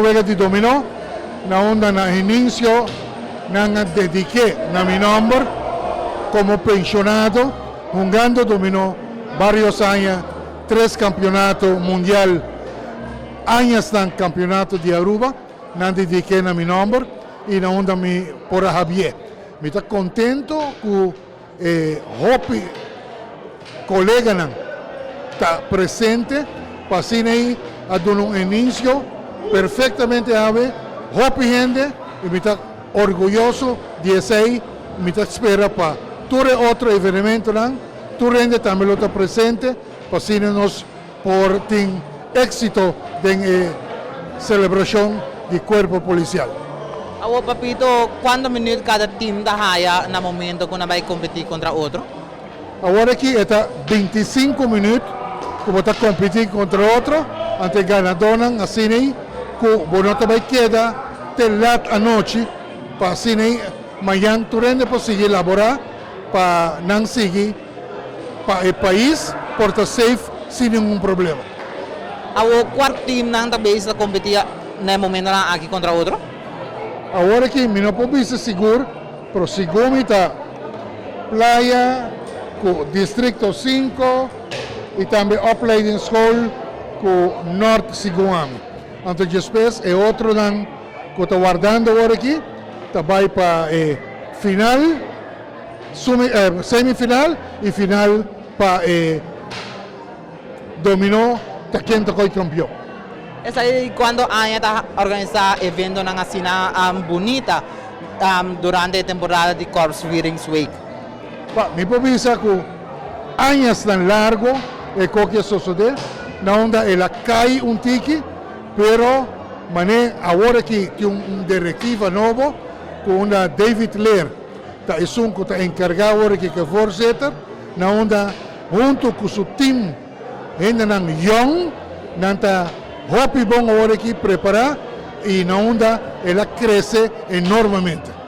wega di dominó, na unda na inicio nan a dediké na mi nomber como pensionado hungando dominó varios aña, tres campeonato mundial, añasnan campeonato di Aruba, nan dediké na mi nomber y na unda mi por a habié. Mi ta contento cu e hopi coleganan ta presente pa asina ei a duna un inicio perfectamente awe, hopi hende y mi ta orguyoso di esey. Mi ta spera pa tur e otro evenementonan tur hende tambe lo ta presente pa asina nos por tin exito den e celebracion di Cuerpo Policial. Awor Papito, cuanto minuut cada team ta haya na momento cu nan bay competi contra otro? Awor aki e ta 25 minuut cu bo ta competi contra otro, anto e ganadonan asina ei cu bo no ta bay keda te laat anochi pa asina ei mañan tur hende por sigui labora pa nan sigui pa e pais por ta safe sin ningun problema. Awor cual teamnan ta bezig ta competi na e momentonan aki contra otro? Awor aki mi no por bisa sigur, pero segun mi ta Playa cu Districto 5 y tambe Opleidingsschool cu Noord segun ami. Anto despues e otronan cu ta wardando awor aki ta bay pa e final, semifinal y final pa e dominó ta ken ta coy campeon. Esaki cuando aña ta organisa eventonan asina bunita durante e temporada di Korpsvieringsweek? Pa mi por bisa cu añasnan largo e coki a sosode, na unda el a cay un tiki, pero mane awor aki tin un directiva nobo cu unda David Leer ta esun cu ta encarga awor aki cu e voorzitter, na unda hunto cu su team hendenan yong, nan ta hopi bon awor aki prepara y na unda el a crece enormemente.